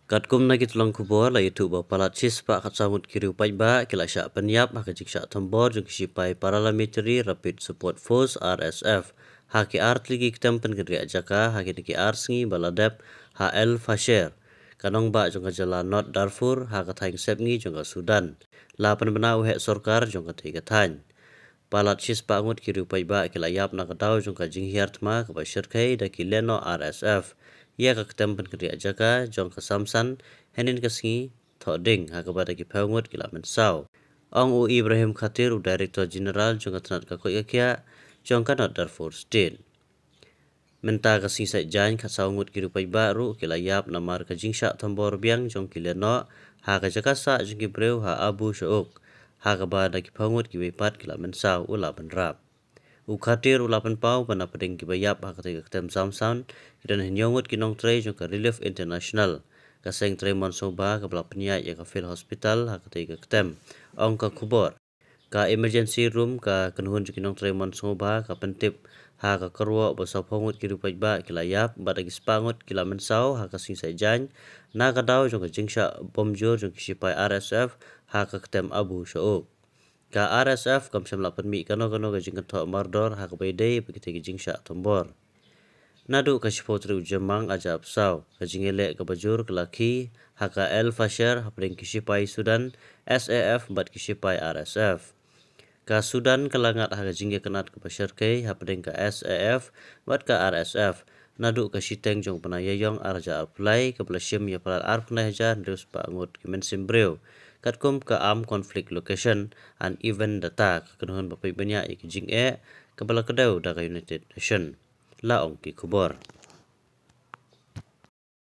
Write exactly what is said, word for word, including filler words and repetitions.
Katkum na ki tlang khubor la ïathuh ba palat shispah khatsaw ngut ki riew paidbah ki la shah pynïap ha ka jingshah thombor jong ki shipai Paramilitary Rapid Support Force, R S F, ha ki artylli ki ktem pynkynriah jaka ha kine ki ar sngi ba la dep ha El Fasher, ka nongbah jong ka jylla North Darfur, ha ka thaiñ sepngi jong ka Sudan. La pynbna u heh sorkar jong katei ka thaiñ. Palat shispah ngut ki riew paidbah ki la ïap na ka daw jong ka jinghiar thma kaba shyrkhei da ki lehnoh R S F ïa ka ktem pynkynriah jaka jong ka Samsan hynnin ka sngi Thohdieng, ha kaba da ki phew ngut ki la mynsaw, ong u Ibrahim Khatir, u Director General jong ka tnat ka koit ka khiah jong ka North Darfur State. Mynta ka sngi Saitjaiñ, khatsaw ngut ki riew paidbah ruh ki la ïap namar ka jingshah thombor biang jong ki lehnoh ha ka jaka sah jong ki briew ha Abu Shauk, ha kaba da ki phew ngut kiwei pat ki la mynsaw, u la bynrap. U Khatir u la pynpaw ba na pdeng kiba ïap ha katei ka ktem Samsan, ki don hynñiew ngut ki nongtrei jong ka Relief International, ka seng trei mon sngewbha kaba la pynïaid ïa ka Field Hospital ha katei ka ktem, ong ka khubor. Ka emergency room, ka kynhun jong ki nongtrei mon sngewbha, ka pyntip ha ka kyrwoh ba sawphew ngut ki riew paidbah ki la ïap bad da ki spah ngut ki la mynsaw ha ka sngi Saitjaiñ na ka daw jong ka jingshah bom jur jong ki shipai R S F ha ka ktem Abu Shauk. Ka R S F kam shym la pynmih kano kano ka jingkynthoh mardor ha kaba ïadei bad kitei ki jingshah thombor. Naduh ka shiphew tarik u Jymmang arhajar arphew saw, ka jingïaleh kaba jur ka la khie ha ka El Fasher hapdeng ki shipai Sudan, S A F, bad ki shipai R S F. Ka Sudan ka la ngat ha ka jingïakynad kaba shyrkhei hapdeng ka S A F bad ka R S F naduh ka shiteng jong u bnai Ïaïong arhajar arphew lai, kaba la shim ïa palat arphew khyndai hajar hynriew spah ngut ki mynsiem briew, katkum ka Armed Conflict Location and Event Data, ka kynhun ba peit bniah ïa ki jingeh kaba la kdew da ka United Nation, la ong ki khubor.